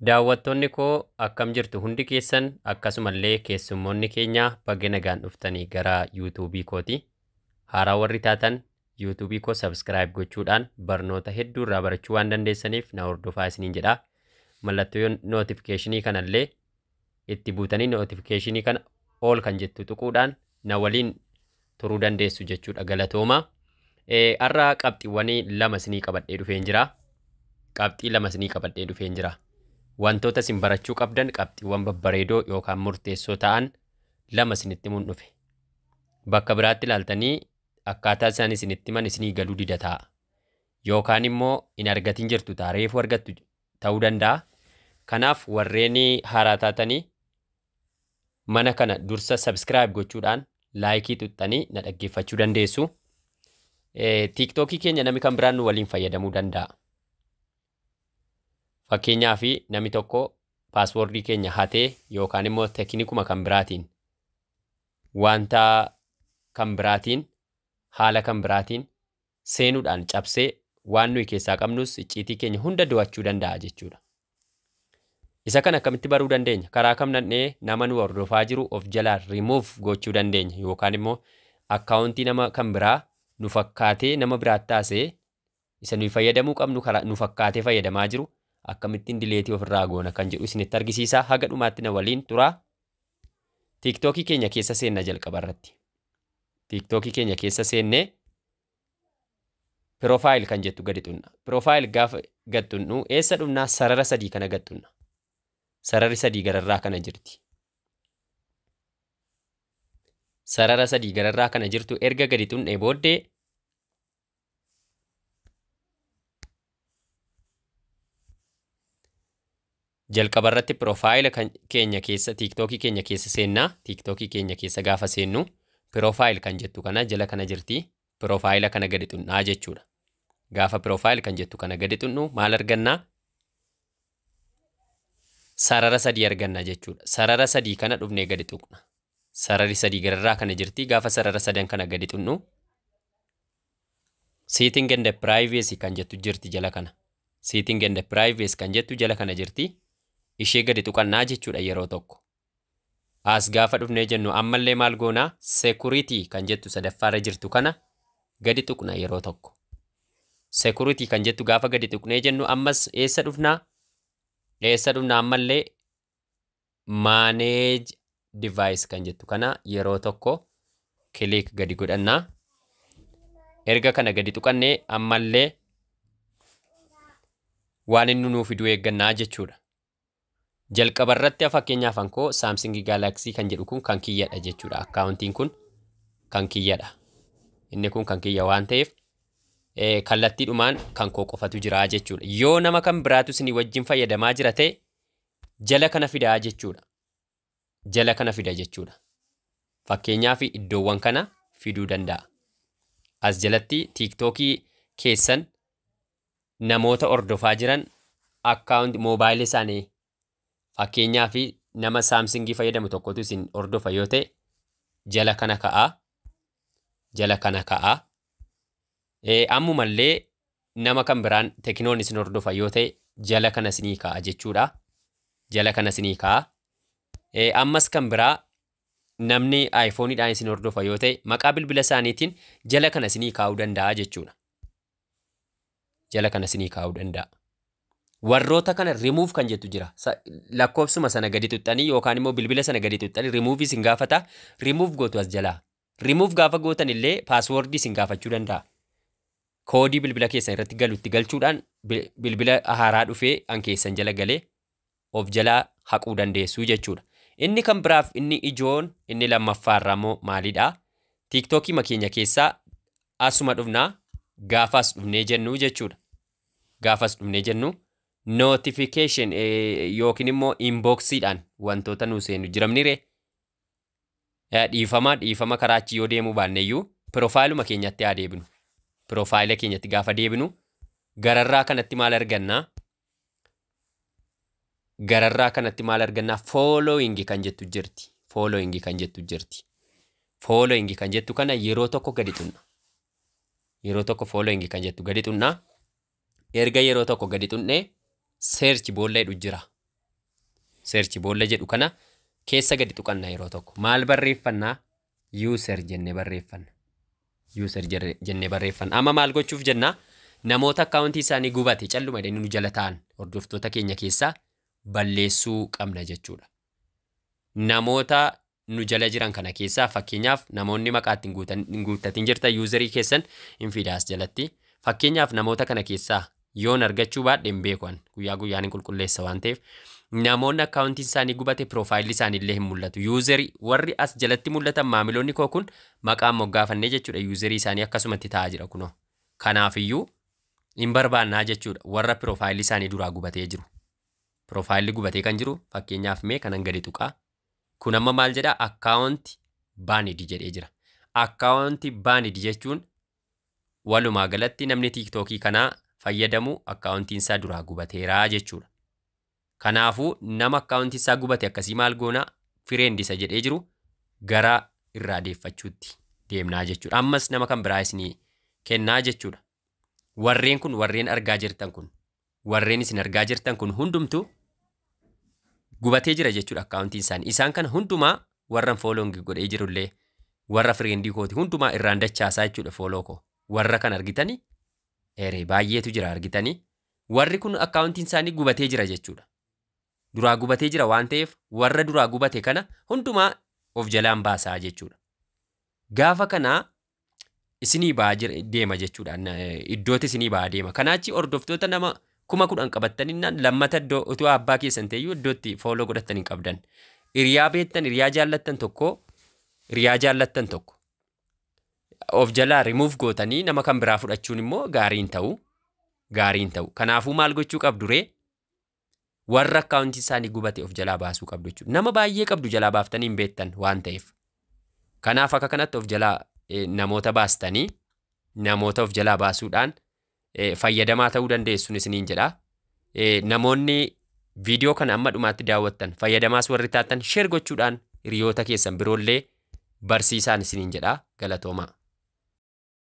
Daawwattoonni koo akkam jirtu hundi keessan, akkasumallee keessummoonni keenya, baga nagaan dhuftanii gara yuutuubii kooti. Haaraa warri taatan yuutuubii koo subscribe gochuudhaan barnoota hedduu irraa barachuu waan dandeessaniif na hordofaa isiniin jedha. Mallattoo notificationii kanallee itti buutanii notificationii kana all kan jettu tuquudhaan na waliin turuu dandeessu jechuudha, galatooma. Har'a qabxiiwwan lama isinii qabadhee dhufeen jira. Qabxii lama isinii qabadhee dhufeen jira. Wantoota isin barachuu qabdan qabxiiwwan babbareedoo yookaan murteessoo ta'an lama isinitti himuun dhufe. Bakka biraatti ilaaltanii akkaataa isaan isinitti himan isinii galuu dida ta'a. Yookaan immoo hin argatin jirtu ta'a, reefu argattu ta'uu danda'a. Kanaaf warreen haaraa taatanii mana kana dursa subscribe gochuudhaan likeii tuqxanii na dhaggeeffachuu dandeessu. Tiiktookii keenya namni kan biraan nu waliin fayyadamuu danda'a. Fakkeenyaaf namni tokko passwordii keenya hatee yookaan immoo teeknikuma kan biraatiin, wanta kan biraatiin, haala kan biraatiin seenuudhaan cabsee waan nuyi keessaa qabnus icciitii keenya hunda do'achuu danda'a jechuudha. Isa kana akkamitti baruu dandeenya? Karaa kam nannee nama nu hordofaa jiru of jalaa remove gochuu dandeenya, yookaan immoo akkaawuntii nama kan biraa nu fakkaatee nama biraatti taasee isa nuyi fayyadamuu qabnu karaa nu fakkaatee fayyadamaa jiru akkamittiin deleteii ofirraa goona kan jedhu isinitti argisiisa. Haga dhumaatti na waliin turaa. Tiiktookii keenya keessa seenna jalqaba irratti. Tiiktookii keenya keessa seennee profile kan jettu gadi xunna. Profile gaafa gad xunnu eessa dhumnaa? Sarara sadii kana gad xunna. Sararri sadii gararraa kana jirti. Sarara sadii gararraa kana jirtu erga gadi xunnee booddee jalqaba irratti profile keenya keessa, tiiktookii keenya keessa seennaa. Tiiktookii keenya keessa gaafa seennu profile kan jettu kana jala kana jirti. Profile kana gadi xunnaa jechuudha. Gaafa profile kan jettu kana gadi xunnu maal argannaa? Sarara sadii arganna jechuudha. Sarara sadii kana dhufnee gadi tuqna. Sararri sadii gararraa kana jirti. Gaafa sarara sadan kana gadi xunnu setting and privacy kan jettu jirti jala kana. Setting and privacy kan jettu jala kana jirti. Ishee gadi tuqannaa jechuudha yeroo tokko. As gaafa dhufnee jennu ammallee maal goonaa? Security kan jettu sadaffaarra jirtu kana gadi tuqna yeroo tokko. Security kan jettu gaafa gadi tuqnee jennu ammas eessa dhufnaa? Eessa dhufnaa? Ammallee manage device kan jettu kana yeroo tokko click gadi godhannaa. Erga kana gadi tuqannee ammallee waan inni nuu fiduu eeggannaa jechuudha. Jalqaba irratti fakkeenyaaf hankoo Samsung Galaxy kan jedhu kun kan kiyyadha jechuudha. Akkaawuntiin kun kan kiyyadha. Inni kun kan kiyya waan ta'eef kallattiidhumaan kan koo qofatu jira jechuudha. Yoo nama kan biraatu isinii wajjin fayyadamaa jira ta'e jala kana fidaa jechuudha. Jala kana fida jechuudha. Fakkeenyaaf iddoowwan kana fiduu danda'a. As jalatti tiiktookii keessan namoota hordofaa jiran akkaawunti moobaayilii isaanii, fakkeenyaaf nama Saamsungii fayyadamu tokkotu isin hordofa yoo ta'e jala kana ka'a. Jala kana ka'a. Ammumallee nama kan biraan tekinoon isin hordofa yoo ta'e jala kana isinii ka'a jechuudha. Jala kana isinii ka'a. Ammas kan biraa namni aayifooniidhaan isin hordofa yoo ta'e maqaa bilbila isaaniitiin jala kana isinii kaa'uu danda'a jechuudha. Jala kana isinii kaa'uu danda'a. Warroota kana remove kan jettu jira. Lakkoofsuma sana gadi tuxxanii yookaan immoo bilbila sana gadi tuxxanii remove isin gaafata. Remove gootu as jalaa. Remove gaafa gootan illee passwordii isin gaafachuu danda'a. Koodii bilbila keessan irratti galutti galchuudhaan bilbila haaraa dhufee an keessan jala galee of jalaa haquu dandeessu jechuudha. Inni kan biraaf inni ijoon inni lammaffaarraa immoo maalidhaa? Tiiktookii keenya keessaa asuma dhufnaa, gaafas dhufnee jennu jechuudha. Gaafas dhufnee jennu notification yookiin immoo inboxiidhaan wantoota nu seenu jiramnire. Dhiifama, dhiifama, karaa achi yoo deemuu baanne iyyuu profileuma keenyatti haa deebinu. Profile keenyatti gaafa deebinu gararraa kanatti maal argannaa? Gararraa kanatti maal argannaa? Following kan jettu jirti. Following kan jettu jirti. Following kan jettu kana yeroo tokko gadi xunna. Yeroo tokko following kan jettu gadi xunna. Erga yeroo tokko gadi xunnee search boolla jedhu jira. Search boolla jedhu kana keessa gadi tuqanna yeroo tokko. Maal barreeffannaa? User jennee barreeffanna. User jennee barreeffanna. Amma maal gochuuf jennaa? Namoota akkaawuntii isaanii gubate calluma jedhanii nu jala ta'an hordoftoota keenya keessaa balleessuu qabna jechuudha. Namoota nu jala jiran kana keessaa, fakkeenyaaf, namoonni maqaa ittiin hin guuttatin jirtan userii keessan hin fidaas jalatti. Fakkeenyaaf, namoota kana keessaa yoon argachuu baadhe hin beeku, guyyaa guyyaan hin qulqulleessa waan ta'eef, namoonni akkaawuntiin isaanii gubate profile'lli isaanii illee hin mul'atu. Userii warri as jalatti mul'atan, maamiloonni koo kun, maqaan moggaafannee jechuudha, userii isaanii akkasumatti taa'aa jira kunoo. Kanaafiyyuu hin barbaannaa jechuudha warra profile'lli isaanii duraa gubatee jiru. Profile'lli gubatee kan jiru, fakkeenyaaf, mee kanan gadi tuqaa. Kun amma maal jedhaa? Account banned jedhee jira. Account banned jechuun walumaa galatti namni TikTokii kanaa fayyadamu akkaawuntiin isaa duraa gubateeraa jechuudha. Kanaafuu nama akkaawuntiin isaa gubate akkasii maal goonaa? Friend isa jedhee jiru gara irraa deeffachuutti deemnaa jechuudha. Ammas nama kan biraa isinii kennaa jechuudha. Warreen kun, warreen argaa jirtan kun, warreen isin argaa jirtan kun hundumtuu gubatee jira jechuudha akkaawuntiin isaanii. Isaan kana hundumaa, warran following godhee jirullee, warra friendii kooti hundumaa irraan dachaasaa jechuudha follow koo. Warra kan argitanii eree baay'eetu jira argitanii. Warri kun akkaawuntiin isaanii gubatee jira jechuudha. Duraa gubatee jira waan ta'eef, warra duraa gubate kana hundumaa of jalaan baasaa jechuudha. Gaafa kanaa isinii ba'aa deema jechuudha. Iddooti isinii ba'aa deema. Kanaachi hordoftoota nama 10,000 qabattaninnaan lammata iddoo utuu abbaa keessan ta'eyyuu iddootti follow godhatan hin qabdan. Hiriyaa beektan, hiriyaa jaallattan tokko, hiriyaa jaallattan tokko of jalaa rimuuf gootanii nama kan biraa fudhachuun immoo gaarii hin ta'u. Gaarii hin ta'u. Kanaafuu maal gochuu qabdu ree? Warra akkaawuntii isaanii gubate of jalaa baasuu qabdu jechuudha. Nama baay'ee qabdu jalaa baaftanii hin beektan waan ta'eef. Kanaaf akka kanatti of jalaa namoota baastanii, namoota of jalaa baasuudhaan fayyadamaa ta'uu dandeessuun isiniin jedha. Namoonni viidiyoo kana amma dhumaatti daawwattan, fayyadamaas warri taatan, share gochuudhaan hiriyoota keessan biroollee barsiisaan isiniin jedha. Galatoomaa.